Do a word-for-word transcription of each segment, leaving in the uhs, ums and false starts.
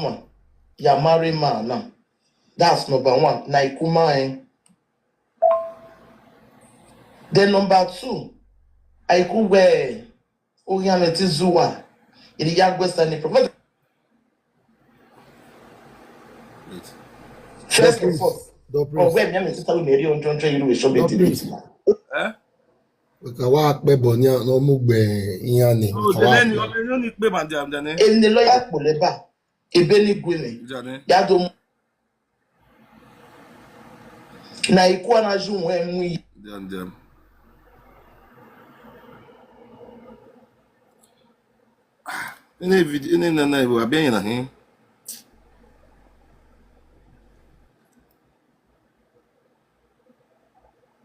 woman, you are married man now. That's number one. Na ikuma, eh. Then number two, aiku we ohiame ti zuwa. Ili ya gwesa ni prophet. Wait. First of all, Don't oh, please. where me and my sister we marry on John John you show me Don't the please. This man. Eh? Ka wa pe bo ni no mu gbe iyan ni. Oh, Ka the wa name pe. You only pay man damn the name. In the lawyer poleba, ebeni gweme. Jane. Ya do na ikwa na ju we mu yi. Damn damn. Ene video ene na na ibo abi yin na hin.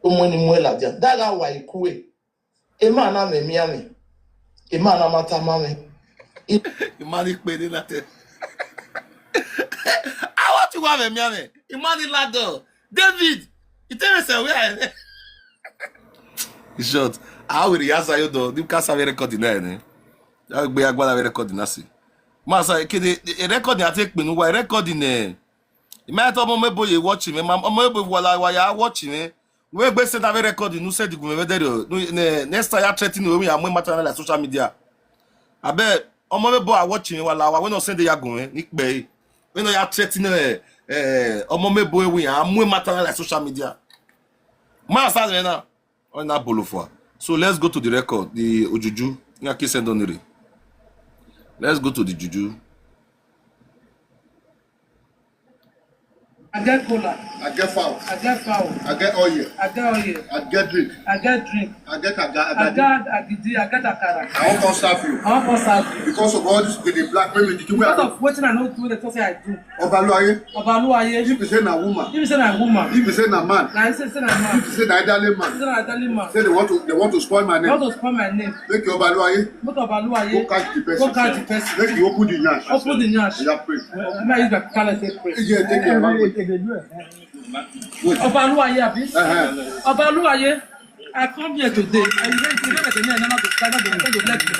Omo ni mu la dia. Daga wa ikue. Ema na me mi ame. Ema na mata mame. Imani pe ni late. I want to have a miame. Imani lado. David, you tell me say where I. In short, I will rehearse you do. You can't have a record in there, eh? I will be a record in Nasi. Masa, kede record in I take me no record in eh. Imagine ọmọ mebo ye watch me. Ọmọ mebo wala waya watch me. We gbe send ave record nu send gun me there o. Nu ne next time ya threaten we ya mo matter na social media. Abeg, ọmọ mebo a watch me wala wa we no send ya gun me ni pe. We no ya threaten eh eh ọmọ mebo we ya mo matter na social media. Ma sa me na. O na bolo for. So let's go to the record, the ojuju. Nga ki send on re. Let's go to the juju. I get cola. I get fowl. I get fowl. I get oil. I get oil. I get drink. I get drink. I get aga. I Agadi. Get agidi. I get akara. I wan come serve you. I wan come serve you. Because of all this, they dey black. Maybe the thing wey I Because do. Of wetin I no do, they talk say I do. Obaluaye. Obaluaye. If you say na woman. If you say na woman. If you say na man. Na you say say na man. If you say na elderly If man. You say na elderly man. Say they want to they want to spoil my They want name. To spoil my name. Make you Obaluaye. Make Obaluaye. Go catch the person. Go catch the person. Make you open the nyash. Open the nyash. Yeah, pray. Now you gats carry say pray. Yeah, take your language. Wait. Obaluaye abi. Uh-huh. Obaluaye. I come here today. I learn to learn the name and to stand up and to let me.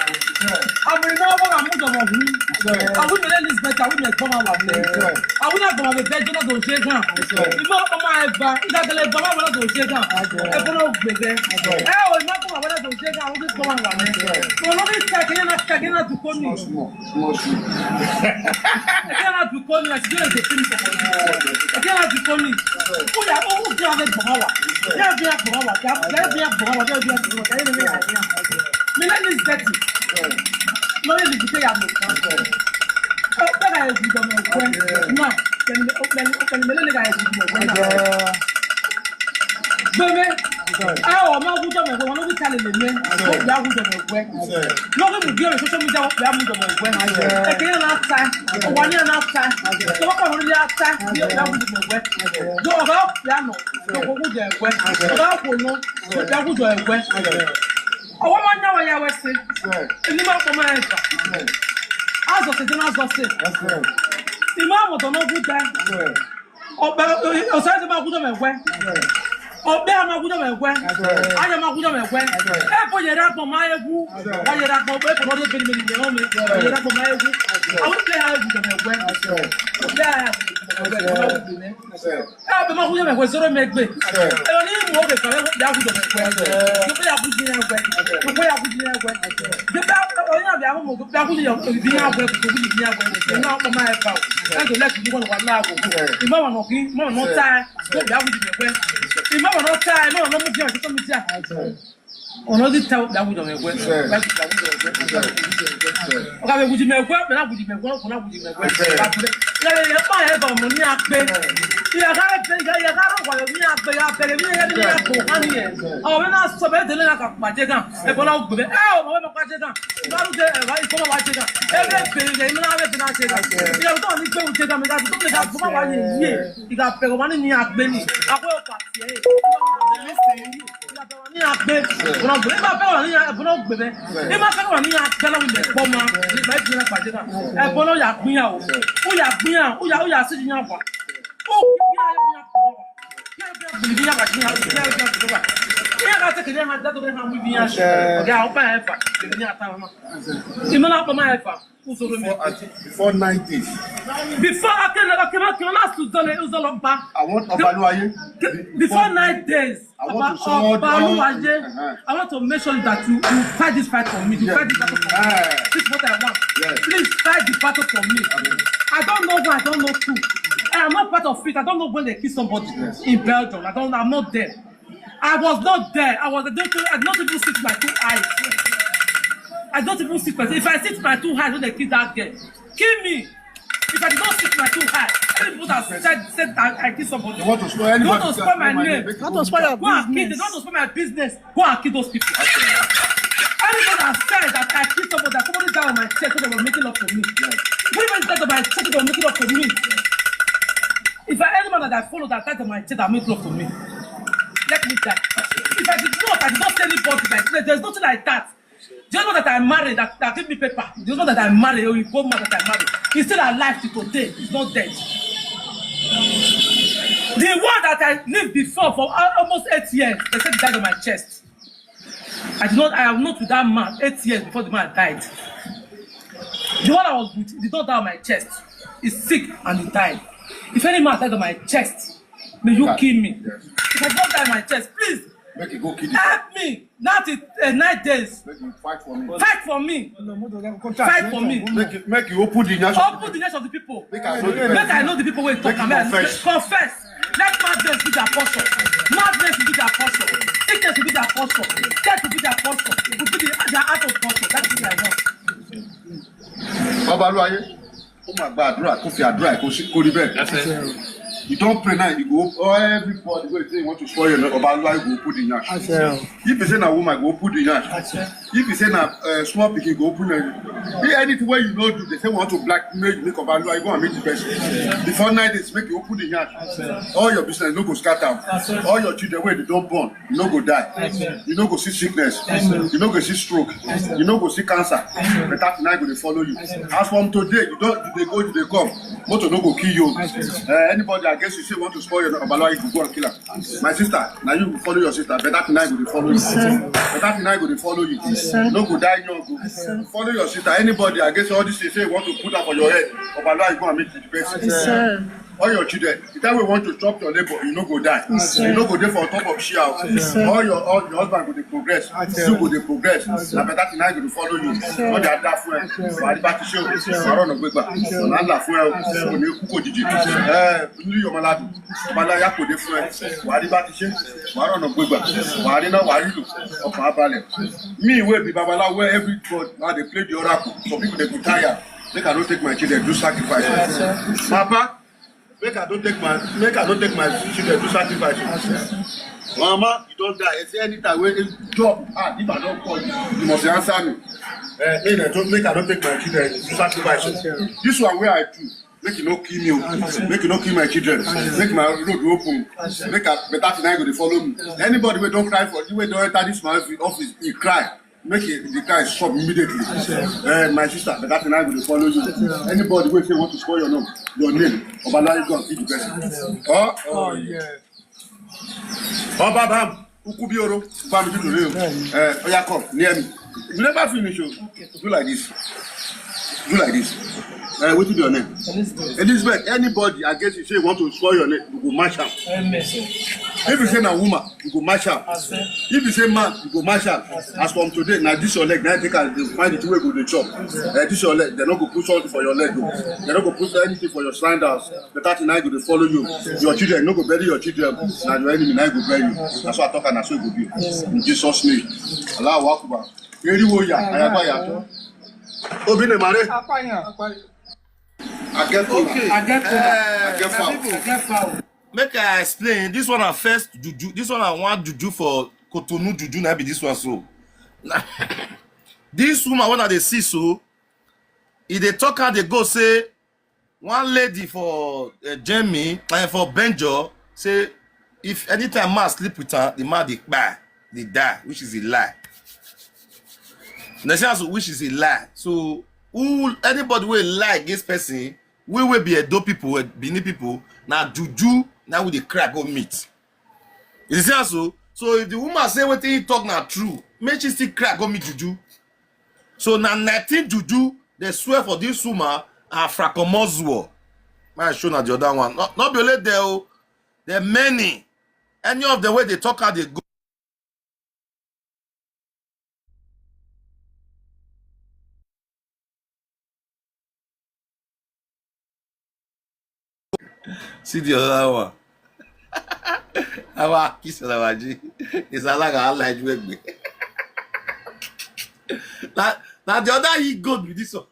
I'm in love with Amudomo. I will learn this better. I will not come out with me. I will not come out with better to shake hand. If not come out ever, if I can come out with to shake hand. If not baby. Eh, oh, not come out with to shake hand. I will come out with me. So no be take it, not take it, not to call me. Small, small, small. Ẹ jẹ́ láti kọ́ ni àti bẹ́ẹ̀ ṣe fún mi. Ẹ jẹ́ láti kọ́ ni. Ó yà ó ó jẹ́ abẹ́ gbọ̀n wà. Jẹ́ abẹ́ gbọ̀n wà. Jẹ́ abẹ́ gbọ̀n wà. Jẹ́ abẹ́ gbọ̀n wà. Jẹ́ abẹ́ gbọ̀n wà. Mi lẹ́nu ìgbẹ́tì. Lórí ìlú pé yà mí kan. Ó bẹ̀rẹ̀ ẹ̀jù ìjọba ẹ̀kọ́ náà. Pẹ̀lú pẹ̀lú pẹ̀lú mẹ́lẹ́ nígbà ẹ̀jù ìjọba ẹ̀kọ́ náà. Gbẹmẹ. Ẹ ọ̀ máa wújọ mẹ̀kọ́ wọn ló fi kalẹ̀ lè mẹ́. Ó gbà wújọ mẹ̀kọ́. Lórí mu bí ọ̀rẹ́ social media wọ́n pè á mu jọ̀mọ̀ ẹ̀kọ́. Ẹ̀kẹ́ yẹn náà ta. Ọ̀wá ní ẹ̀ náà ta. Lọ́wọ́ pàmò ní ẹ̀ ta. Bí ọ̀gá wújọ mẹ̀kọ́. Lọ́wọ́ ọ̀gá ọ̀pẹ̀ àná. Lọ́wọ́ wújọ ẹ̀kọ́. Ọ̀gá ọ̀pọ̀ náà. Lọ́wọ́ wújọ ẹ̀kọ́. Ọwọ́ máa ń yáwọ̀ yáwọ̀ ẹsẹ̀. Èmi máa ń pọ̀ máa ń fà. Azọ̀sẹ̀ jẹ́ náà zọ̀sẹ̀. Ìmọ̀ àmọ̀tọ̀ náà gún dá. Ọ̀pẹ ọ̀sẹ̀ ti máa gún dọ̀mẹ̀ wẹ́. Ọ̀pẹ a máa gún dọ̀mẹ̀ wẹ́. Ayọ̀ máa gún dọ̀mẹ̀ wẹ́. Ẹ bọ̀ yẹ̀rẹ̀ àgbọ̀n máa egwu. Wọ́n yẹ̀rẹ̀ àgbọ̀n pé kò lọ́dún bẹ́ẹ̀ ni mi nìyẹn mi. Yẹ̀rẹ̀ àgbọ̀n máa egwu. Àwọn ìpè ha egwu dọ̀mẹ̀ wẹ́. Ọ̀pẹ a egwu dọ̀mẹ̀ wẹ́. Ẹ bẹ̀ máa gún dọ̀mẹ̀ wẹ́ zoro mẹ́gbẹ̀. Ẹ ní mọ̀ ọ́ bẹ̀ fà yà gún dọ̀mẹ̀ wẹ́. Yóò fẹ́ yà gún dọ̀mẹ̀ wẹ́. Yóò fẹ́ yà gún dọ̀mẹ̀ wẹ́. Gbẹ̀bẹ̀ ọ̀yìn àbí àwọn ọmọ gbẹ̀bẹ̀ akúlẹ̀ yọ̀ òbí yà wẹ̀ kò wúlì yà wẹ̀ kò náà ọmọ máa ẹ̀ bá o. Ẹ̀ tó lẹ́kùn yìí wọ́n wà láàbò. Ìmọ̀ wọn kì í mọ̀ wọn tá ẹ̀ tó bí awùjọ mẹ̀gbẹ́. Ìmọ̀ wọn tá ẹ̀ mọ̀ wọn mú bí ọ̀jọ́ tó mi díà. Ọ̀nà ti tẹ́ òbí awùjọ mẹ̀gbẹ́. Ọ̀gá mi wùjọ mẹ̀gbẹ́ bẹ̀rẹ̀ wùjọ mẹ̀gbẹ́ ọ̀nà wùjọ mẹ̀gbẹ́. Ìyàrá yẹn pa ẹ̀ bọ̀ mọ̀ ní apẹ́. Ìyàrá ẹ̀ bẹ̀ ìyàrá rẹ̀ wà ní apẹ́ yà bẹ̀rẹ̀ ní ẹ̀yẹ́ ní apẹ́ wà ní ẹ̀. Àwọn mi náà sọ bẹ́ẹ̀ tẹ́lẹ̀ náà kà pàjẹ́ kan. Ẹ̀ bọ́lá ó gbẹ bẹ́ẹ̀. Ẹ̀ ọ̀ mọ̀ bẹ́ẹ̀ mọ̀ pàjẹ́ kan. Ìbárúdé ẹ̀rọ ìfọwọ́ wa ṣe náà. Ebe bèrè rẹ̀ ìmúra rẹ̀ bìnrin ṣe náà. Ìyàwó tó wà ní gbẹ̀wò ṣe náà mi ká tó mi ká tó má wà ní ìyè. Ìgbà bẹ̀rẹ̀ wà ní ní àgbẹ̀ ni. Àpò ọkọ̀ àti ẹ̀. Ìgbà bẹ̀rẹ̀ wà ní àgbẹ̀. Ìgbà bẹ̀rẹ̀ wà ní àgbẹ̀. Ìgbà bẹ̀rẹ̀ wà ní àgbẹ̀. Ìgbà bẹ̀rẹ̀ wà ní àgbẹ̀ lọ́wọ́ ilẹ̀ pọ̀ mọ́. Ìgbà ìgbìyànjú pàdé náà. Ẹ̀bọ́n ló yà gbìyànjú. Ó yà gbìyànjú. Ó yà ó yà sí ìyànjú. Ó gbìyànjú. Ihe a ga-ata kere ha dada ha mụ ihe ya shi. Ọ ga-ahụkwa ya efa. Kere ya ata ha. Ime na akpọ m efa. Usoro m. Before, at, before nine days. Before, okay, okay, okay, last ụzọ le-, ụzọ lọ mba. I want Obaluwaye. Before nine days. I want to show all the, Obaluwaye, uh-huh. I want to make sure that you, you fight this fight for me. You fight this battle for me. This is what I want. Yes. Please fight the battle for me. I don't know who, I don't know who. I am not part of it. I don't know when they kill somebody in Belgium. I don't, I'm not there. I was not there. I was, I don't, I don't even see my two eyes. I don't even see my, if I see my two eyes when they kill that girl, kill me. If I did not see my two eyes, any people that said, said that I kill somebody, you want to spoil my name. You want to spoil your business. Go and kill them. You want to spoil my business. Go and kill those people. Anybody that said that I kill somebody, that somebody died on my chest, so they were making love to me. Yes. What if I died on my chest, so they were making love to me? If I, any man that I follow that died on my chest, that make love to me, let me die. If I did not, I did not tell anybody like, there's nothing like that. The husband that I married, that, that gave me paper, the husband that I married, or you go man that I married, he's still alive till today. He's not dead. The one that I lived before for al-, almost eight years, they said he died on my chest. I did not, I am not with that man eight years before the man died. The one I was with did not die on my chest. He's sick and he died. If any man died on my chest, may you kill me. If I don't die on my chest, please make you go kill the help me. Not in, uh, nine days. Make you fight for me. Fight for me. Fight for me. Make you, make you open the nyash. Open the nyash of the people. Make I know the people wey talk am. Confess. Let madness be their portion. Madness be their portion. Sickness be their portion. Death be their portion. Will be the, their out of portion. That is what I want. Obaluwaye, ó máa gba àdúrà, kó fi àdúrà ẹ̀ kó ṣe, kó rí bẹ́ẹ̀. You don pray now, you go, oh, everybody wey say you want to spoil your name, Obaluwaye go open the nyash. If you say na woman, go open the nyash. If you say na, uh, small pikin, go open the, if anything wey you no do, they say want to blackmail you, make Obaluwaye go and meet the person. Before nine days, make you open the nyash. All your business no go scatter. All your children wey dey don born, you no go die. You no go see sickness. You no go see stroke. You no go see cancer. Better thing na go dey follow you. As from today, you don, you dey go, you dey come. Motor no go kill you. Uh, anybody against you say want to spoil your Obaluwaye, you go go and kill am. My sister, na you follow your sister. Better thing na go dey follow you. Better thing na go dey follow you. You no go die young. Follow your sister. Anybody against all this thing say want to put am for your head, Obaluwaye go and meet the person. All your children, the time we want to chop your labor, you no go die. You no go dey for top of share. All your, all your husband go dey progress. You go dey progress. Na better thing na go dey follow you. All the other friends, wàá rí bá ti ṣe o. Wàá rọ̀nà gbégbà. Ọ̀nà ńlá fún ẹ o. Kò ní kú kò jìjì. Ẹ, ní Yọmọládùn. Ọmọláyà kò dé fún ẹ. Wàá rí bá ti ṣe. Wàá rọ̀nà gbégbà. Wàá rí náà, wàá rí lò. Ọkàn á balẹ̀. Me wey be babaláwo, everybody, now they play the oracle. Some people, they go tire. Make I no take my children do sacrifice. Papa, make I no take my, make I no take my children do sacrifice. Mama, you don die. I say anytime wey job hard, if I don call you, you must answer me. Eh, make I don't, make I don't take my children do sacrifice. This one wey I do, make you no kill me o. Make you no kill my children. Make my road open. Make a better thing na go dey follow me. Anybody wey don cry for you, wey don enter this my office, office, he cry. Make it, the cry stop immediately. Eh, my sister, better thing na go dey follow you. Anybody wey say want to spoil your name, your name, Obaluwaye go and feed the person. Oh, oh yeah. Oba bam, ukubioro, bam do the real. Eh, oya come near me. You never finish o. Do like this. Do like this. Uh, wetin be your name? Elizabeth. Elizabeth, anybody against you say you want to spoil your name, you go mash am. Amen. If you say na woman, you go mash am. If you say man, you go mash am. As from today, na this your leg, na take am dey find the thing wey go dey chop. Uh, this your leg, they no go put something for your leg o. They no go put anything for your sandals. Better thing na go dey follow you. Your children no go bury your children. Na your enemy na go bury you. Na so I talk am, na so e go be. In Jesus' name. Allahu Akbar. Eriwo ya, ayaba ya. Obi ne mare. I get foul. Okay. I get foul. Eh, I get foul. Make I explain. This one na first juju. This one na one juju for Cotonou juju. Na be this one so. This woman wey I dey see so, e dey talk how dey go say one lady for, uh, Germany, uh, for Benjo, say if anytime man sleep with her, the man dey kpai, dey die, which is a lie. They say also, which is a lie. So who, anybody wey lie against person, we wey be Edo people, eh, Benin people, na juju na we dey cry go meet. You see am so? So if the woman say wetin he talk na true, make she still cry go meet juju. So na nineteen juju dey swear for this woman and Frakomozwo. Make I show na the other one. No, no be only there o. There many. Any of the way they talk how they go. See the other one. Our kiss on our G. It's like I like me. Now, now the other he good with this one.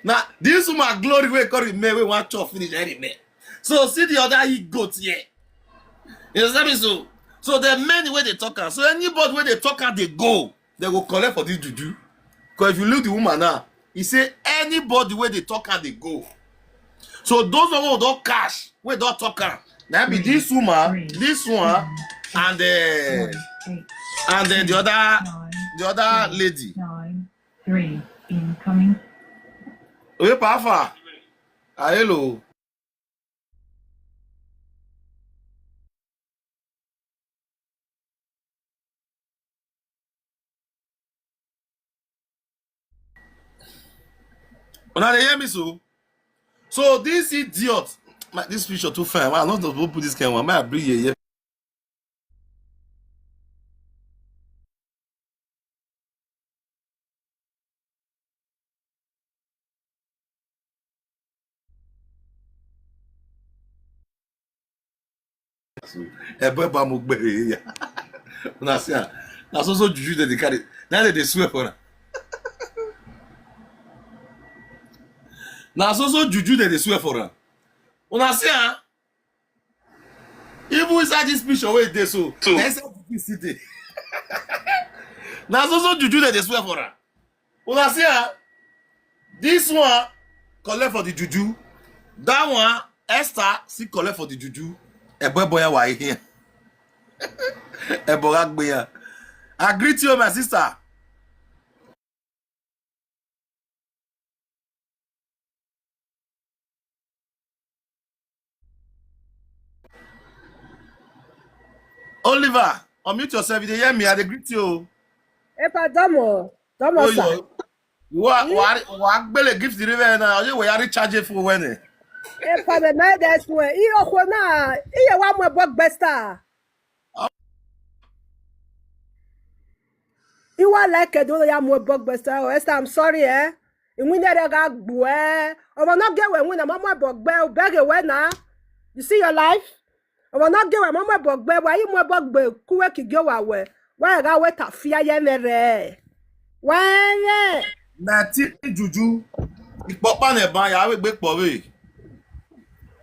Now this woman glory wey come remain, wey wan chop finish, eh, remain. So see the other he goat here. You understand me? So, so the men wey dey talk am. So anybody wey dey talk am dey go, they go collect for this juju. Because if you look the woman now, he say anybody wey dey talk am dey go. So those of us don cash, wey don talk am. Now be this woman, this one, and uh, and then the other, the other lady. Three incoming. Oye, Pafa. Ah, hello. Una dey hear me so? So this idiot, my, this picture too fine. I no suppose put this kind one. Make I bring here, here. Ebe ba mu gbe ya. Una see am. Na so so juju dem dey carry. Na dem dey swear for am. Na so so juju dem dey swear for am. Una see am. Even inside this picture wey dey so, na inside juju still dey. Na so so juju dem dey swear for am. Una see am? This one collect for the juju. That one, Esther, still collect for the juju. Ebo ebo ya wa ihe. Ebo ga gbe ya. I greet you, my sister. Oliver, unmute yourself. You dey hear me? I dey greet you. Epa, domo, domo, sir. Yo. Wa, wa, wa gbele gift the river na. Oye, we are recharge for when. Epa, me me that's when. I okwo na, I ye wa mo bog besta. Iwa like do ya mo bog besta. Oh, Esther, I'm sorry, eh. Inwine re ga gbu, eh. Omo no ge we nwina mama bog be, o beg we na. You see your life? Omo no ge we mama bog be, wa yi mo bog be, kuwe ki ge wa we. Wa ga we ta fia ye mere. Wa ye. Na ti juju. Ipopa ne ba ya we gbe po we.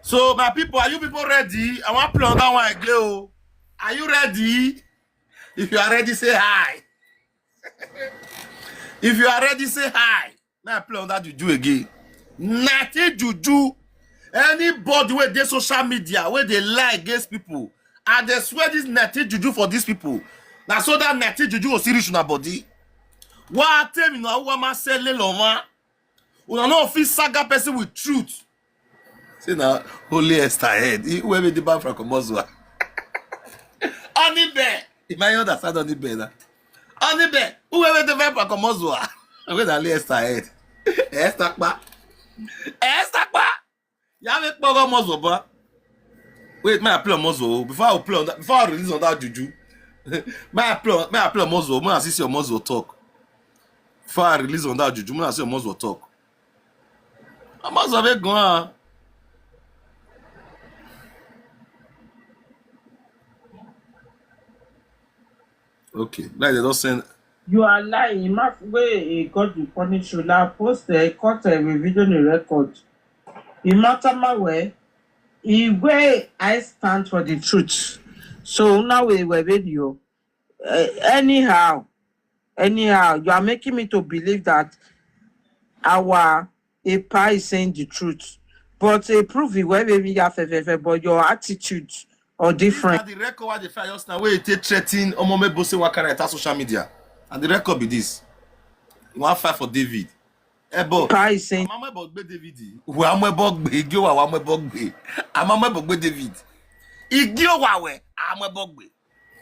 So my people, are you people ready? I want play on that one again. Oh. Are you ready? If you are ready, say hi. If you are ready, say hi. Now I play on that juju again. Nothing juju. Anybody wey dey social media, wey dey lie against people, I dey swear this nothing juju for these people. Na so that nothing juju go still reach una body. Wa tell me na wa ma sell le lo ma. Una no fit saga person with truth. Say na only Esther head. He, whoever the ban from Komozua. Only bear. If I understand only bear na. Only bear. Whoever the ban from Komozua. Where na only Esther head. Esther pa. Esther pa. Ya me pogo Mozoba. Wait, may I play Mozo? Before I play on that, before I release on that juju. May I play, may I play Mozo? May I see your Mozo talk? Before I release on that juju, may I see your Mozo talk? Mozo be gone. Okay, like they don't send. You are lying. Ima wey God will punish you. Now post the court a video in the record. Imata mawe. Iwe, I stand for the truth. So now we were radio. Uh, anyhow, anyhow, you are making me to believe that our Epa is saying the truth. But a proof is where we are, but your attitude or different. The record what they fire us now, where they threaten Omome Bose Wakara at social media. And the record be this. You want fight for David. Ebo. Paising. Amamebo gbe David. We amebo gbe. Igiowa we amebo gbe. Amamebo gbe David. Igiowa we amebo gbe.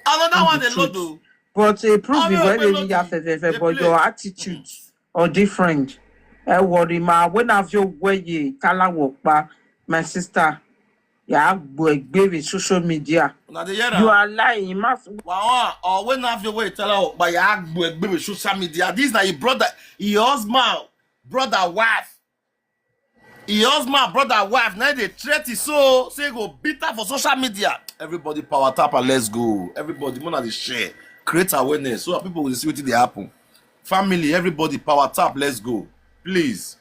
Another one dey load o. But a proof is when you are fefe, but your attitude or different. Ẹ worry ma, when have you way kala work pa, my sister? Ya gbegbe with social media. Una dey hear am? You are lying, mas. Wawa, or when have your way tell her, but ya gbegbe with social media. This na your brother, your husband, brother, wife. Your husband, brother, wife, now they threaten so say go beat her for social media. Everybody power tap and let's go. Everybody, mona dey share, create awareness so that people will see wetin dey happen. Family, everybody power tap, let's go. Please.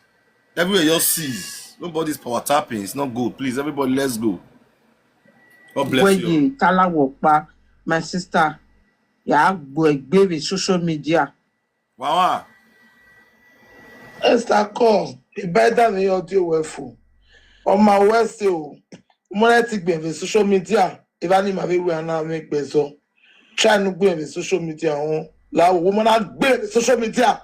Everywhere you see, nobody's power tapping. It's not good. Please, everybody, let's go. God bless you. Weye kala work pa, my sister. Ya gbegbe with social media. Wawa. Esther, come. Be better than your deal well for. On my West, you. Mona ti gbe with social media. If any ma be we na make bezo. Try no gbe with social media on. La woman na gbe with social media.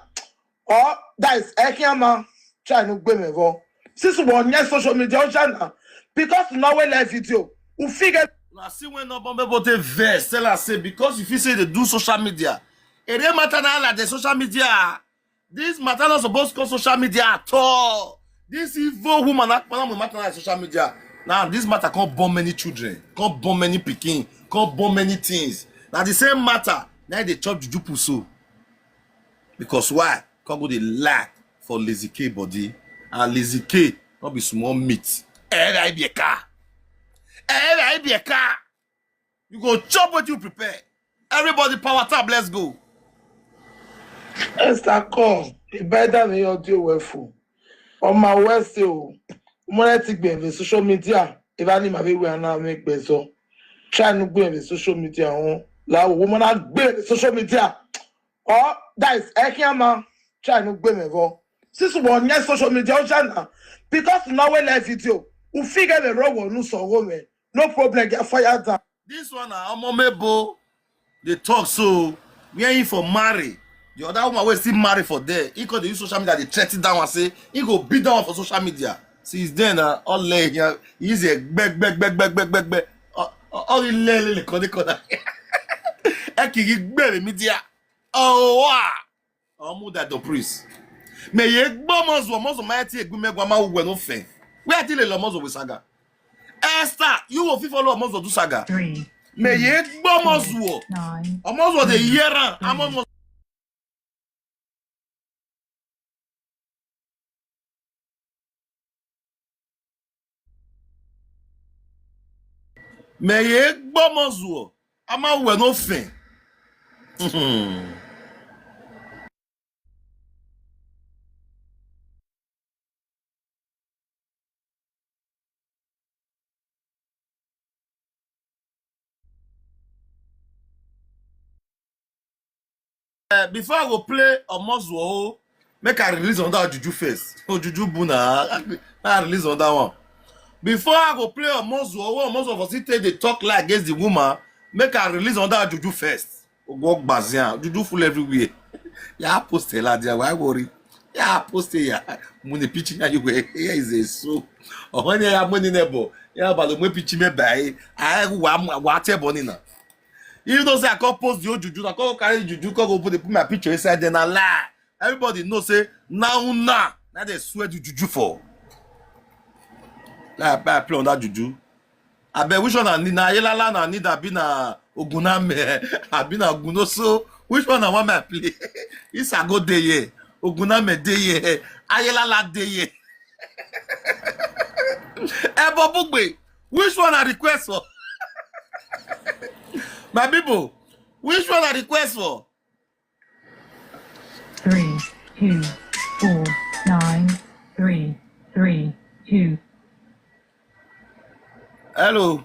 Oh, that is Ekiama. Try no gbe me vo. Since we on social media, Ojana. Because now we live video. We figure. Una see when no bombe bote verse. Tell us say because if you say they do social media, it dey matter na like the social media. This matter not supposed to call social media at all. This evil woman that matter na social media. Now this matter can't bomb many children, can't bomb many pikin, can't bomb many things. Now the same matter now they chop juju puso. Because why? Come go dey lie for Lazy K body, and Lazy K no be small meat. Era ibi eka, era ibi eka. You go chop what you prepare. Everybody power tap, let's go. Esther, come. Be better than your deal well for. On my West, you. Mona ti gbe with social media. If any ma be we na make bezo. Try no gbe with social media on. La woman na gbe with social media. Oh, that is Ekiama. Try no gbe me vo. Since we on social media, Ojana. Because now we live video. We figure the road will no so go me. No problem, get fire down. This one na Omomebo dey talk so where he for marry. The other woman wey still marry for there, he come dey use social media dey threaten that one say he go beat that one for social media. Since then, uh, all le he is a gbeg gbeg gbeg gbeg gbeg gbeg gbeg. All he le le le kode kode. Ekigi gbere media. Oh wow. Omu that the priest. Me ye gbo mozo mozo ma ti egbu me gwa ma uwe no fe. Where ti le lo mozo we saga. Esther, you will fit follow Omozo do saga. Three. Me ye gbo Omozo. Nine. Omozo dey hear am. Omozo. Me ye gbo Omozo. Ama we no fe. Eh, before I go play Omozuo, make I release another juju first. Oh, juju buna. I release another one. Before I go play Omozuo, Omozuo for still take the talk like against the woman. Make I release another juju first. Ogo gbazia, juju full everywhere. Ya post la dia, why worry? Ya post ya. Muni pitching ya you were. Here is a so. Oh, when ya money nebo. Ya balo mo pitching me by. I wa wa te boni na. If don't say I come post the old juju, I come carry juju, come go put, put my picture inside, then I lie. Everybody know say now na now they swear the juju for. Like I play on that juju. I bet which one I need na Ayelala na need abi na Oguname abi na Ogunoso. Which one I want my play? Isago dey here, Oguname dey here, Ayelala dey here. Ebo Bugbe, which one I request for? My people, which one I request for? Three, two, four, nine, three, three, two. Hello.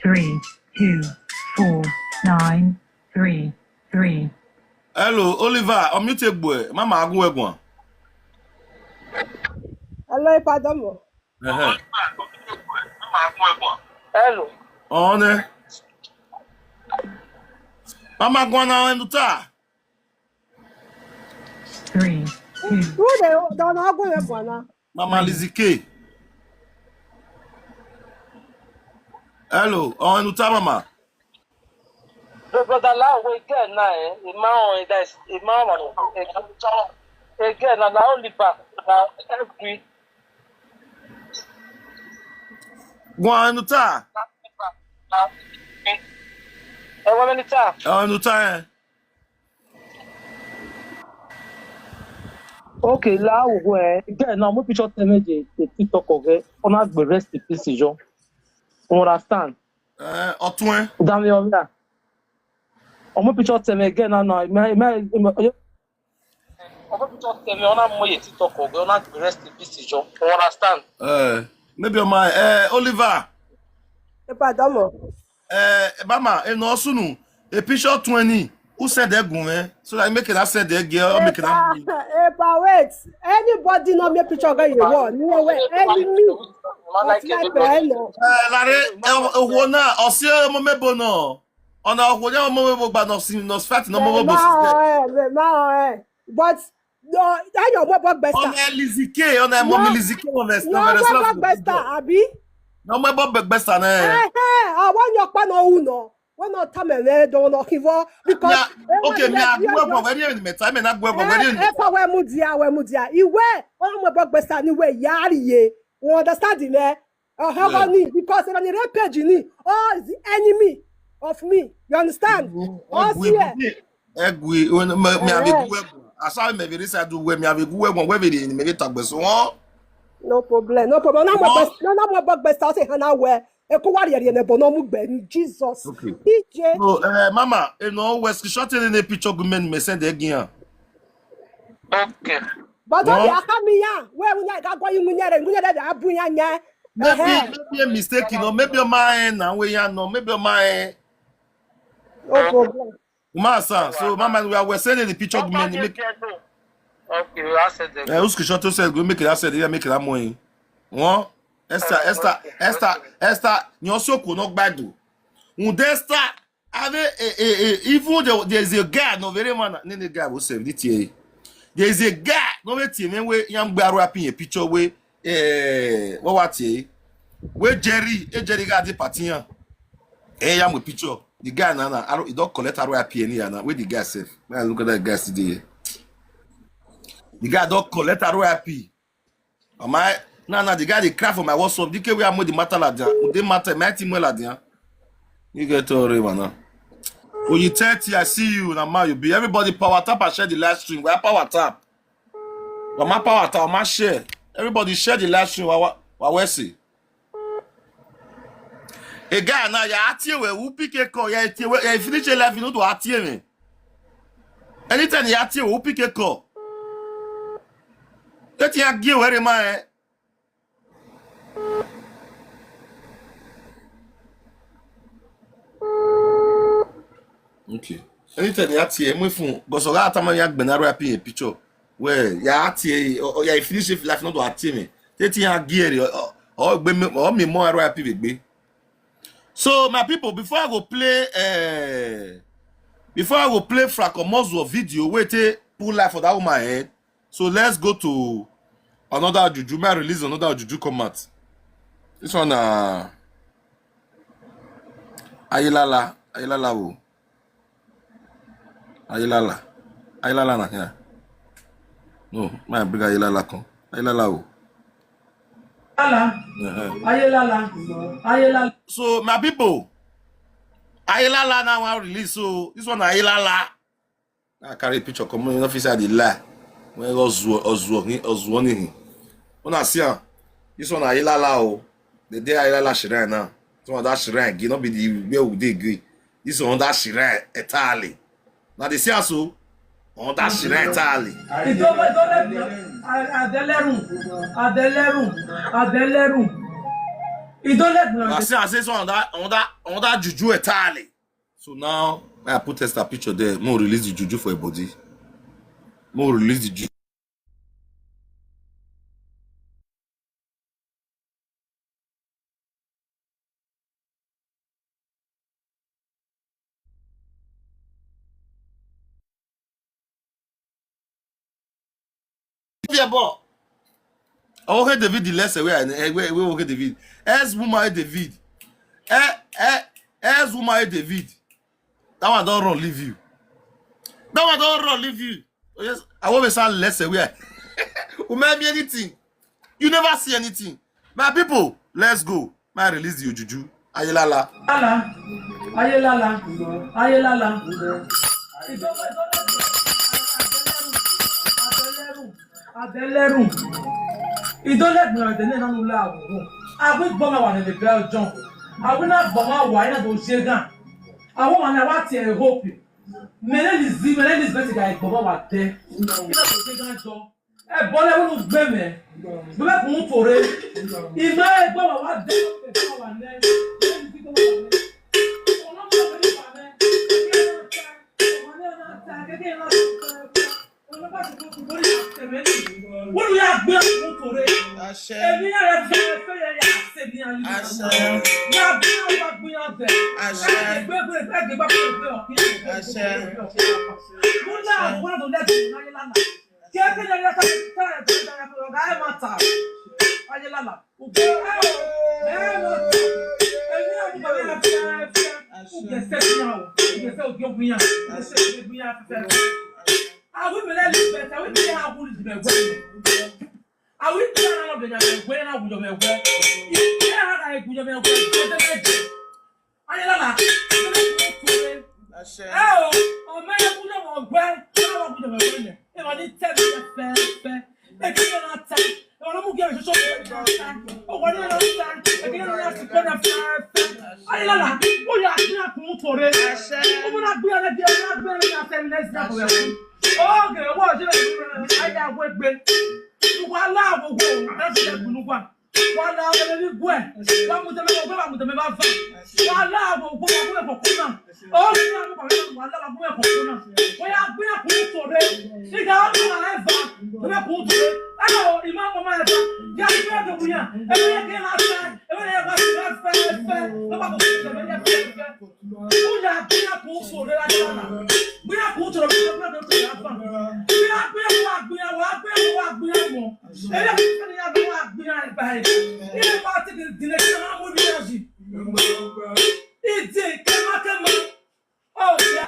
Three, two, four, nine, three, three. Hello, Oliver, unmute egbe. Mama agun egun. Hello, Ipadomo. Ehe. Hello. One. Mama Gwana and Uta. Three, two. Who they don't know go Gwana? Mama Lizzie K. Hello, on Uta Mama. The brother Lao, we get now, eh? The man on that, the man on, eh, again, and now only back, now every Gwana Uta. Eh, one minute, sir. On Uta, eh? Okay, Lao, we get now, mo picture teme je, the TikTok, okay? Ona gbe rest in peace, John. You understand? Eh, Otun, eh? Damn, yeah. Omo picture teme again now, now. Me, me, me, omo picture teme, ona mo ye TikTok, okay? Ona gbe rest in peace, John. You understand? Eh, maybe on my, eh, Oliver. Ipadomo. Eh, Mama, eh, no sunu. A picture twenty. Who said that, eh? So I make it, I said that girl, make it. Epa, Epa, wait. Anybody no make picture go you want. No way. Enemy. What's my friend? No. Eh, Lare, eh, eh, Wona, Osie, mo mebo no. Ona Wona, mo mebo, but no sin, no fat, no mo mebo. Eh, ma, eh, ma, eh. But no, I know what, what best. Ona Lizzie K, ona mo Lizzie K, no best, no best, what best, abi? No mo bo best na. Eh, eh, I want your pan or no. When not time, eh, don't know, he was, because me, eh, okay, me, I do work for very, me time, and I work for very. Eh, eh, for where mudia, where mudia. Iwe, oh, my bug best anyway, yari ye. You understand me? Oh, how about me? Because on the rampage, ni, oh, is the enemy of me. You understand? Oh, see, eh. Egwi, when me, me have a good work. I saw me very sad do well, me have a good work, where we didn't make it talk, but so on. No problem, no problem. No more best, no, no more bug best. I say, Hana, where? Eko wari eri ene bono mu gbe ni Jesus. Okay. D J. So, eh, Mama, you know, we screenshot in the picture, good men, me send again. Okay. But don't be a come here. Where we ga go, you munyere, munyere, abu ya nya. Maybe, maybe a mistake, you know, maybe on my end, and we are no, maybe on my end. No problem. Mama, sir, so, Mama, we are, we're sending the picture, good men, make. Okay, I said that. Eh, who's screenshot to say, go make it, I said, yeah, make it that morning. One. Esther, Esther, Esther, Esther, you also could not buy do. Unde Esther, have a, a, a, a, even the, there's a guy, no very man, nene guy will save it here. There's a guy, no wait here, man, where young boy wrapping a picture where, eh, what, what here? Where Jerry, eh, Jerry got the party, yeah. Eh, I'm with picture. The guy, na, na, I don't, he don't collect R Y P any, na, where the guy safe. Man, look at that guy today. The guy don't collect R Y P. Am I? Now, now, the guy, they cry for my WhatsApp. D K, we are more the matter like that. They matter, my team well like that. You get to Rema now. When you thirty, I see you, na ma you be. Everybody power tap and share the live stream. We are power tap. We are power tap, we are share. Everybody share the live stream. Wa, wa, wa, we see. A guy now, ya atie we, who pick a call, ya atie we, ya finish a live, you know, to atie me. Anytime ya atie we, who pick a call. That ya give where am I? Okay. Anytime ya atie, my phone, go so that time ya gbena R Y P a picture. Where ya atie, or, or ya finish if life not to atie me. That ya give, or, or, or, me, or me more R Y P be. So, my people, before I go play, eh, before I go play Frank Omozwo video, wait, eh, pull life for that woman head. So let's go to another juju. May I release another juju come out? This one, uh, Ayilala, Ayilala, oh. Ayilala. Ayilala na here. No, my big Ayilala come. Ayilala, oh. Ayilala. Uh-huh. Ayilala. Ayilala. So, my people, Ayilala now want release. So, this one, Ayilala. I carry picture come, you know, if I dey lie. When Ozuo, Ozuo, he, Ozuo, he. When I see him, this one, Ayilala, oh. The day Ayilala shrine now. This one, that shrine, you know, be the way we dey agree. This one, that shrine, entirely. Now, they see us, so, on that shrine, entirely. Ìjọba, ìjọba, Adeleru, Adeleru, Adeleru. Ìjọba, I say, I say, so on that, on that, on that juju entirely. So now, I put Esther picture there. More release the juju for a body. More release the juju. fear ball. Owoke David the lesson where I where where Owoke David. Ex woman David. Eh eh ex woman David. That one don't run leave you. That one don't run leave you. Oh, yes, I always say lesson where. Umemi anything. You never see anything. My people, let's go. My release the ojuju. Ayelala. Ala, ayelala, ayelala. Ìjọba ìjọba abẹ́lẹ́rù, abẹ́lẹ́rù. Ìdólẹ́gbìn ọ̀dẹ̀ náà nínú ilé àwòrán. Àwọn ìgbọ́n máa wà nílé bẹ́ẹ̀ ọjọ́. Àwọn náà bọ̀ máa wà nínú tó ṣe gan. Àwọn wà ní àwa ti ẹ̀ hope. Mẹ́lẹ́ ní zi, mẹ́lẹ́ ní zi bẹ́ẹ̀ ti ga ìgbọ́n máa wà dẹ́. Nínú tó ṣe gan jọ. Ẹ bọ́ lẹ́wọ́n ló gbé mẹ́. Gbé mẹ́ kún tòrè. Ìmọ̀ ẹ gbọ́ wà wá dé. Ẹ gbọ́ wà lẹ́. Ẹ ní gbígbọ́ wà lẹ́. Ọlọ́mọ ọ̀gbẹ́ ní ìfà mẹ́. Ẹ gbé ẹ náà ta. Ọmọ ní ẹ náà ta. Kékeré náà ta. Wọ́n yà gbé kún tòrè. Àṣẹ. Èmi yà rẹ̀ fẹ́ fẹ́ yà yà ṣe bí ayé. Àṣẹ. Yà bí wọ́n yà gbé yà bẹ̀. Àṣẹ. Ẹ gbé gbé gbé gbé gbé gbé ọ̀kí. Àṣẹ. Wọ́n náà wọ́n náà tó lẹ́gbẹ̀ẹ́ náà yẹ lánàá. Keke na ya ta ta ta ya ko ga ma ta. Aye lala. Ugo. Eh, ma ta. Emi na ku ba ya ta. Uge se ya o. Uge se uge gunya. Uge se uge gunya fe. Awi mi le le be ta, awi mi ha ku le be gwe. Awi mi na lo be na be gwe na ku jo be gwe. Ike ha ka ku jo be gwe. Ayé lọ́la, àṣẹ. Ẹ o, ọmọ ẹ kú lọ́wọ́ ọgbẹ́, lọ́wọ́ kú lọ́wọ́ ọgbẹ́ yẹn. Ẹ wà ní tẹ́lẹ̀ yẹn fẹ́ẹ́fẹ́. Ẹ kí ló ń ta? Ẹ wà ló mú kí ẹ ṣoṣo kí ẹ ta. Ó wà ní ọ̀nà ta. Ẹ kí ló ń ta sí kọ́nà fẹ́ẹ́fẹ́? Ayé lọ́la, ó yà á dín àkùnrin tòrè. Àṣẹ. Ó múná gbé ọlẹ́dí, ó múná gbé ọlẹ́dí àtẹ̀mí lẹ́sìn àbọ̀wẹ̀ fún. Ó gèrè wọ́n ṣe lè fún ẹ, ayé àgbo egbe. Ìwà aláàbò wo, ẹ fi ẹ̀gbọ́n wa. Wala wala ni gwe. Wa muteme wa gwe, wa muteme ba fa. Wala wo gwe, wa gwe ko kuna. O ni na mo ba wala wa gwe ko kuna. Wa ya gwe ku tore. Ni ga wa na e fa. Gwe ku tore. Ayo, ima mo ma e fa. Ya gwe ko kunya. E we ke na sa. E we ya ba sa fa fa. Lo ba ko ko ya fa fa. Ó yà gbéra kó sòrè láti ọ̀nà. Gbéra kó sòrè láti ọ̀nà. Gbéra gbéra wá gbéra wá gbéra wá gbéra mọ̀. Ẹ̀rọ kò fẹ́ ni yàgbé wá gbéra ẹ̀ báyìí. Ilé wa ti di ìdílé kí wọ́n mú bí wọ́n yìí. Ìdí kẹ́mọ́kẹ́mọ́. Ó yà.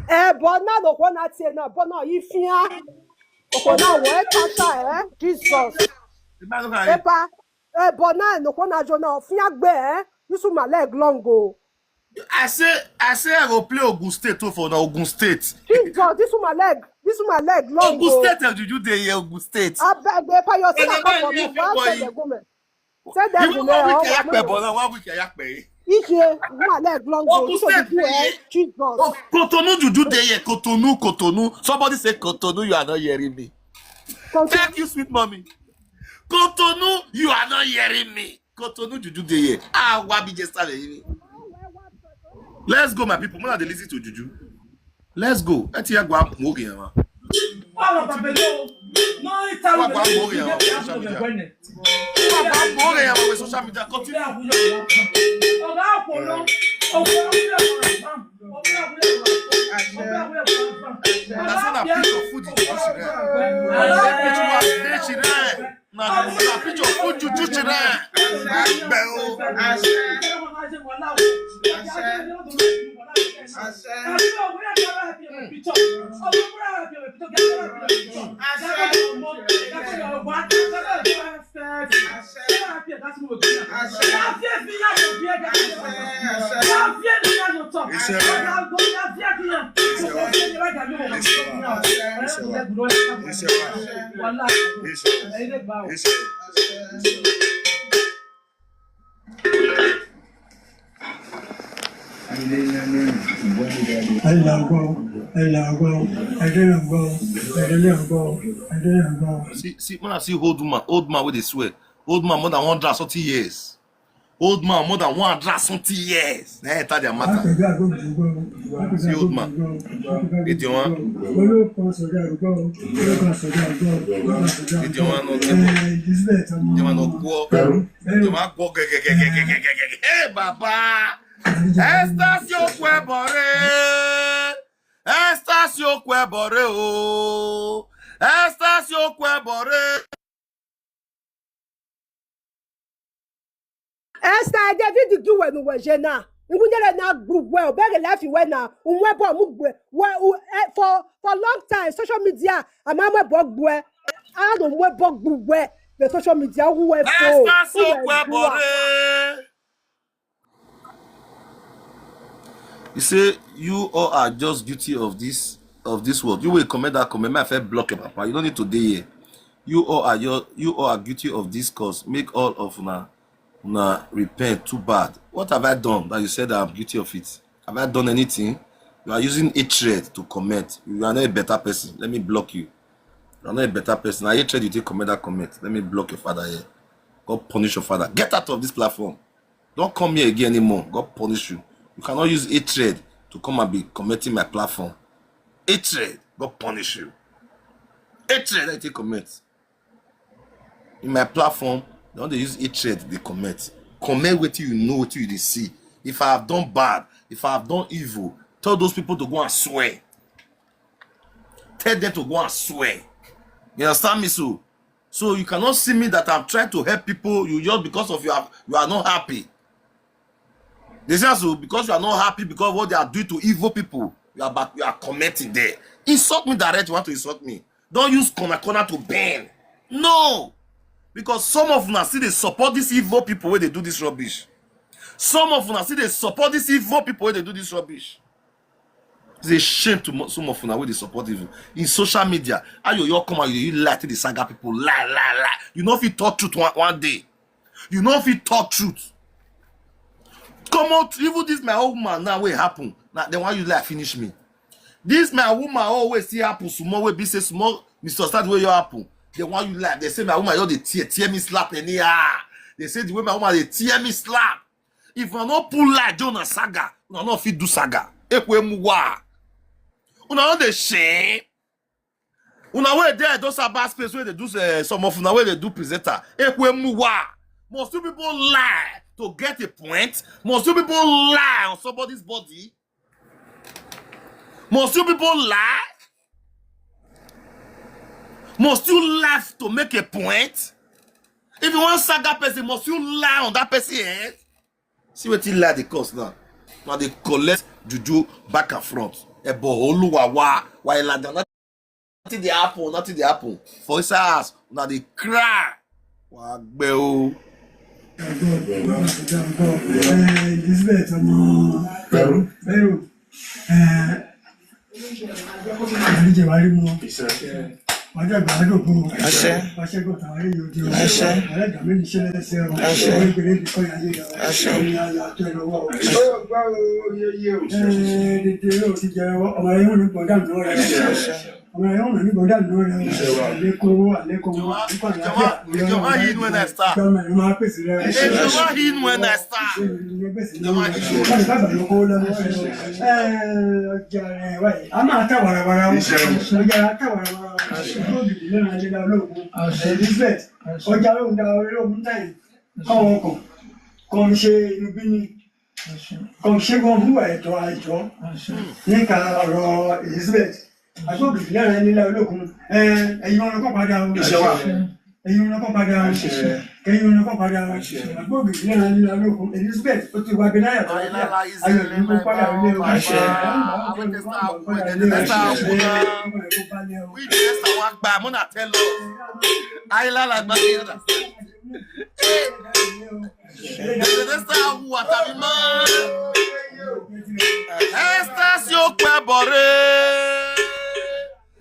Eh, but now the one I say now, but now if you are, okay, now what Pastor, eh? Jesus. Epa, eh, but now the one I do now, if you are, eh? This is my leg long go. I say, I say I go play Ogun State too for now, Ogun State. Jesus, this is my leg, this is my leg long Ogun go. State, eh, did you dey here, Ogun State? I beg, Epa, you see, I come for you, everybody. Say that you know, one week, eh, Yakpe, but now one week, eh, Yakpe. Ije, my leg long go. Ogun State dey here. Jesus. Oh, Cotonou, juju dey here. Cotonou, Cotonou. Somebody say Cotonou, you are not hearing me. Cotonou. Thank you, sweet mommy. Cotonou, you are not hearing me. Cotonou, juju dey here. Ah, Wabi just started hearing me. Let's go, my people. Una dey listen to juju. Let's go. Ẹ ti yá gba mú ògì yẹn wá. Wá gba mú ògì yẹn wá for social media. Wá gba mú ògì yẹn wá for social media. Continue. Ọ̀gá àpòlọ́, ọ̀gá àpòlọ́, ọ̀gá àpòlọ́. That's when I pick your food in the kitchen. That's when I pick your food in the kitchen. Na na picture food juju chira. Agbe o. Àṣẹ. Àṣẹ. Àṣẹ. Àṣẹ. Àṣẹ. Àṣẹ. Ẹ là ń gbọ́, ẹ là ń gbọ́, ẹ dé là ń gbọ́, ẹ dé là ń gbọ́, ẹ dé là ń gbọ́. See, see, when I see old man, old man wey dey swear, old man more than one hundred and something years, old man more than one hundred and something years, na enter their matter. Àpèjọ àgbọ̀gbọ̀ gbọ́, àpèjọ See old man. Àgbọ̀gbọ̀ gbọ́, àpèjọ Ètè wọn. Àgbọ̀gbọ̀ gbọ́. Olóòpọ̀ sọ̀rọ̀ àrùgbọ́, olóòpọ̀ sọ̀rọ̀ àrùgbọ́, olóòpọ̀ sọ̀rọ̀ àrùgbọ́. Ètè wọn nọ tẹ́wọ̀. Ẹ, Elizabeth ọmọ Ètè wọn nọ gbọ́. Ètè wọn gbọ́ gẹ́gẹ́gẹ́gẹ́gẹ́gẹ́. Ẹ bàbá. Esther Siokwebore. Esther Siokwebore o. Esther Siokwebore. Esther, I dey video gi we nu we je na. Iwu nyere na group we, o bere life we na. Unwe bo mu gbe. We, u, eh, for, for long time, social media, ama mwe bo gbe. I don't mwe bo gbe. The social media, who we for? Esther Siokwebore. He say you all are just guilty of this, of this word. You will comment that comment. My friend block your papa. You don't need to dey here. You all are your, you all are guilty of this cause. Make all of una, una repent. Too bad. What have I done that you said that I'm guilty of it? Have I done anything? You are using hatred to comment. You are not a better person. Let me block you. You are not a better person. I hatred you take comment that comment. Let me block your father here. God punish your father. Get out of this platform. Don't come here again anymore. God punish you. You cannot use hatred to come and be commenting my platform. Hatred, God punish you. Hatred, I take comment. In my platform, they don't dey use hatred, they comment. Comment wetin you know, wetin you dey see. If I have done bad, if I have done evil, tell those people to go and swear. Tell them to go and swear. You understand me so? So you cannot see me that I'm trying to help people. You just because of you are, you are not happy. They say so because you are not happy because what they are doing to evil people, you are back, you are commenting there. Insult me direct, you want to insult me. Don't use corner corner to bend. No. Because some of una still dey support these evil people wey dey do this rubbish. Some of una still dey support these evil people wey dey do this rubbish. It's a shame to mo-, some of una wey dey support evil. In social media, how you, you come out, you, you lie to the saga people, lie, lie, lie. You no fit talk truth one, one day. You no fit talk truth. Come out, even this my old woman now wey happen. Now, then why you lie finish me? This my woman always see happen small wey be say small misunderstanding wey you happen. Then why you lie? They say my woman just dey tear, tear me slap anyhow. They say the way my woman dey tear me slap. If una no put lie, join una saga. Una no fit do saga. Ekwe muwa. Una no dey shame. Una wey dey those about space wey dey do, eh, some of una wey dey do presenter. Ekwe muwa. Must you people lie to get a point? Must you people lie on somebody's body? Must you people lie? Must you laugh to make a point? If you want saga person, must you lie on that person head? See wetin lie dey cause now. Now they collect juju back and front. Ebo Oluwa wa, wa ilada. Nothing dey happen, nothing dey happen. For inside house, una dey cry. Wa gbe o. Eh, Elizabeth ọmọ Fẹ́rù. Eh, àlejò wa rí mu. Wọ́n jẹ́ ìgbà àdógún. Àṣẹ. Wọ́n ṣẹ́gun tàwọn yóò di ọ̀rẹ́. Àṣẹ. Ọ̀rẹ́ ìgbà mi ní ṣẹlẹ̀ ṣe o. Àṣẹ. Wọ́n gbèrè ní kọ́ ìyá yìí. Àṣẹ. Ó ní ayọ̀ àti ẹ̀rọ wọ̀. Àṣẹ. Eh, tètè ó ti jẹ ọmọ yẹn wọn ní gbọ̀dá mi lọ́rẹ́. Àṣẹ. Àṣẹ. Ọmọ yẹn wọn ní gbọ̀dá mi lọ́rẹ́. Àṣẹ wa. Àlékún owó, àlékún owó, àlékún àlàáfíà. Ìjọba yìí nù ẹ̀ náà star. Ìjọba yìí nù ẹ̀ náà star. Ìjọba yìí nù ẹ̀ náà star. Ìjọba yìí nù ẹ̀ náà star. Àṣẹ. Ẹ, ọjà rẹ̀ wáyé. A máa ta wàràwàrà o. Àṣẹ. Ọjà ta wàràwàrà o. Àṣẹ. Ìjọba ògidì lẹ́nu ajẹ́dá olóògùn. Àṣẹ. Elizabeth. Àṣẹ. Ọjà ló ń da olóògùn táyì. Káwọn kan. Kàn ṣe inú bí ni. Àṣẹ. Kàn ṣe wọn hùwà ẹ̀tọ́ àìtọ́. Àṣẹ. Nípa ọ̀rọ̀ Elizabeth. Àgbọ̀gbìn lẹ́rìn nílẹ̀ olókun. Ẹ, ẹ̀yin ọ̀rọ̀ kan padà o. Àṣẹ wa. Ẹ̀yin ọ̀rọ̀ kan padà o. Àṣẹ. Ẹ̀yin ọ̀rọ̀ kan padà o. Àṣẹ. Àgbọ̀gbìn lẹ́rìn nílẹ̀ olókun. Elizabeth, ó ti wá bí láyà tó wá. Ayọ̀ ní kó padà ilé o. Àṣẹ. Àwọn tẹ̀sán àwọn ẹ̀jẹ̀ tẹ̀sán àwọn náà. We test our gba, I'm gonna tell us. Ayilala gba yẹn. Hey, the next time who what I mean, man? Esther Siokwebore.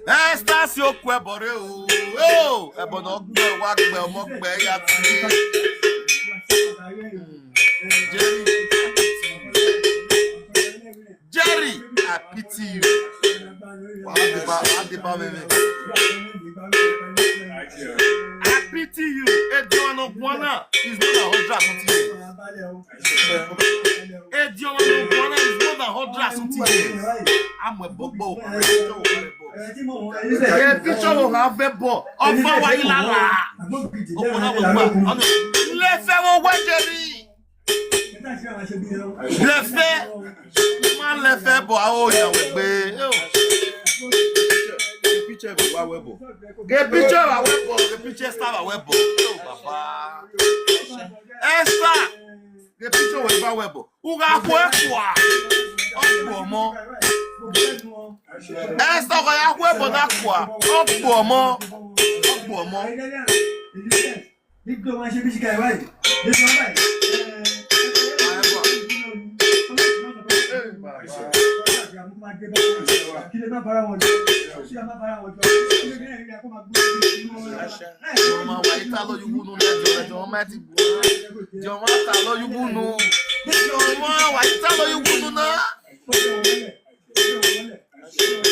Esther Siokwebore o. Oh, ebo no gbe wa gbe ọmọ gbe ya ti. Jerry. Jerry, I pity you. Wa de ba, wa de ba me me. I pity you. Edwano Guana is more than hundred and something years. Edwano Guana is more than hundred and something years. I'm a bobo. Ẹ fi sọ̀rọ̀ ha fẹ́ bọ̀. Ọba wa yìí lára. Ọkùnrin àwọn ọmọ. Ilé fẹ́ wọ́n wá jẹ rí. Lẹfẹ, ma lẹfẹ bọ awo ya wẹgbe. Yo. Picture bọ wa wẹbọ. Ge picture wa wẹbọ, ge picture star wa wẹbọ. Yo baba. Esther. Ge picture wa wẹbọ. Uga kwe kwa. Ọgbọ ọmọ. Esther, uga ya kwe bọ na kwa. Ọgbọ ọmọ. Ọgbọ ọmọ. Jọ̀wọ́, wàyí tá lóyún wúnú náà, jọ̀wọ́, jọ̀wọ́, má ti gbọ́. Jọ̀wọ́, tá lóyún wúnú. Jọ̀wọ́, wàyí tá lóyún wúnú náà.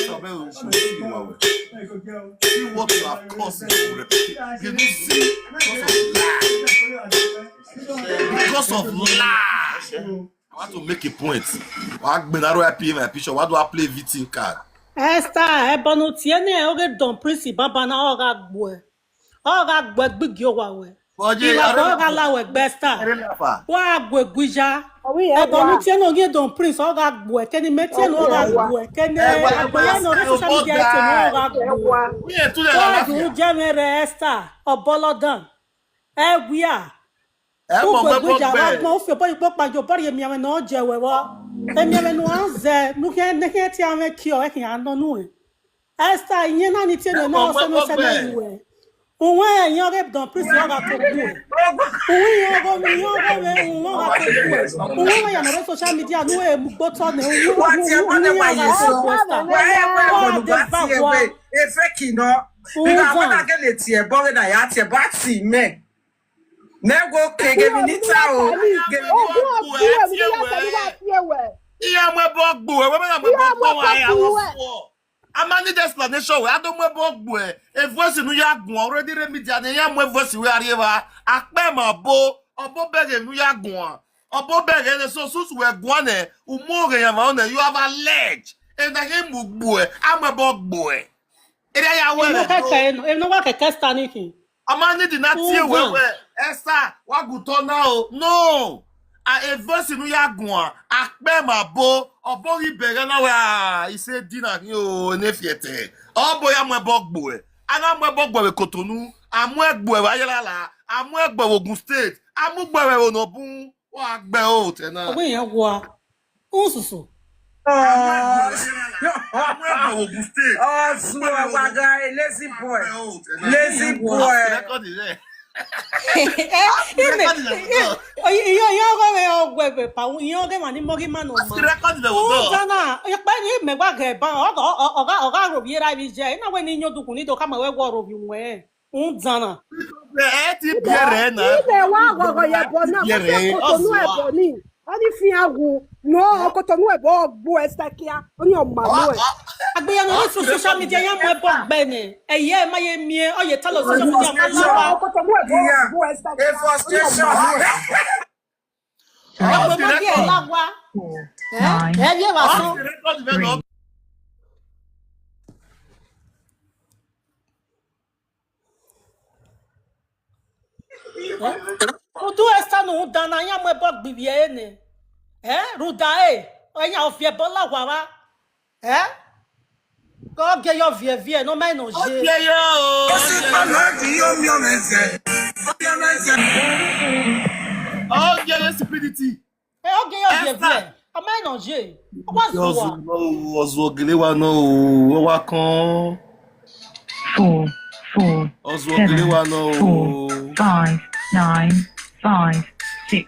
Sọ̀bẹ́ o, sọ̀bẹ́ o, sọ̀bẹ́ o. See what you have caused in your reputation. You know, see, because of lie. Because of lie. I want to make a point. Wa gbin aro ya P M I picture. Wa do I play V T card? Esther, ebonu tiene oge Don Prince baba na oga gbue. Oga gbue gbigi owa we. Oje, Iwa are- bo oga la we gbe Esther. Are lafa. Wa gbue guija. Ebonu tiene oge Don Prince oga gbue. Keni me tiene oga gbue. Keni Eh, wa- agbeye no re social media tiene oga gbue. We are too Wa late. Du jemere Esther. Obolodan. Egwia. Ẹ mọ̀ pé kó gbẹ. Gbogbo ìjà wa gbọ́n, ó fi ọ̀pọ̀ ìpò pàjọ bọ́ọ̀rì èmi àwọn náà jẹ wẹ̀wọ́. Èmi àwọn náà ń zẹ, nukẹ́ nẹ́kẹ́ tí a mẹ́ kí ọ, ẹ kì í àná nù ẹ̀. Esther, ìyẹn náà ni tí ènìyàn náà sẹ́nu sẹ́nu ìwẹ̀. Òun ẹ̀ yan rape don priest ọ̀gá tó kú ẹ̀. Òun yan ọgọ́ mi, yan ọgọ́ mi, òun ọ̀gá tó kú ẹ̀. Òun ẹ̀ yànnà lórí social media, nù ẹ̀ mú gbótọ́ nẹ̀, òun Wọ́n ti ẹ̀ òun bọ́lẹ̀ yàn wá ọ̀gá yìí tó sọ. kú Esther. Wọ́n ẹ̀ wá Wọ́n á ìbọ̀lù dé bá bá ti ẹ̀ wa. wẹ̀, ẹ fẹ́ kì í ná. Òun Nígbà wọn gan. náà gẹ̀lẹ̀ tiẹ̀ bọ́ rẹ̀ náà yà á tiẹ̀ bá tì í mẹ́. Nego ke ge mi ni ta o. Ge mi ni Ogun ọ̀sùn ẹ̀mí ni yàtọ̀ ní wàá fi ẹ̀wẹ̀. Ihe mwe bọ gbo e, we mena mwe bọ gbo wa ya wo fo. A ma need explanation we, ado mwe bọ gbo e. E voice nu ya gun already re media ne ya mwe voice we ari wa. Akpe ma bo, obo bege nu ya gun. Obo bege ne so sus we gun ne, umo ge ya ma ne, you have alleged. And I him mu gbo e, a mwe bọ gbo e. Ere ya we Eno re keke do. eno, eno wa keke staniking. Amani did not tear Uga. well. Esther, wa guto now. No. A evosi nu ya gwa. Akpe ma bo. Obo ri bere na we. Ah, he said dinner ni o ne fiete. Obo ya mwe bogbo e. Ana mwe bogbo we Cotonou. Amwe gbo e wa yelala. Amwe gbo e Ogun State. Amu gbo e Onobun. Wa gbe o te na. Ogbe yẹn wa. Nsusu. Ọsùn àgbàgà, lazy boy. Lazy boy. Ime, iyo iyo ogo me ogwe be pa, iyo oge ma ni mogi ma no ma. Record the world. Zana, oyo pa ni me gba ge ba, oga oga oga robi era bi je. Ina we ni nyo dukun ni do ka ma we wo robi we. Nzana. Ẹ ti bẹ̀rẹ̀ náà. Ibẹ̀ wá ọ̀gọ̀gọ̀ yẹn bọ̀ náà, kó fẹ́ Kòtònú ẹ̀ bọ̀ ní. Wọ́n ní fi hàn wù. No, Kòtònú ẹ̀ bọ̀ gbó ẹ sẹ́kíá. Ó ní ọmọ àlọ́ ẹ̀. Agbẹ̀yẹ̀nà ní sùn social media yẹn mú ẹ bọ̀ gbẹ ni. Ẹ̀yẹ́ ẹ má yẹ mi ẹ, ọ̀yẹ̀ tá lọ social media mọ́ lọ́wọ́. Kòtònú ẹ̀ bọ̀ gbó ẹ sẹ́kíá. A frustration. Ẹ pè mọ́ bí ẹ lá wá. Ẹ yé wa sọ. Udu Esther nu dana ya mwe bo gbibi ene. Eh, ruda e. Oya ofie bola wawa. Eh? Go get your vie vie, no man no je. Oge yo, o. Oge yo, stupidity. Eh, oge yo vie vie. Esther. Ama no je. Wa Ọzọ zuwa. Ọzọ ogele wa no o, wa kan. Four, four, Ọzọ ogele seven, wa no four, o. five, nine, five, six,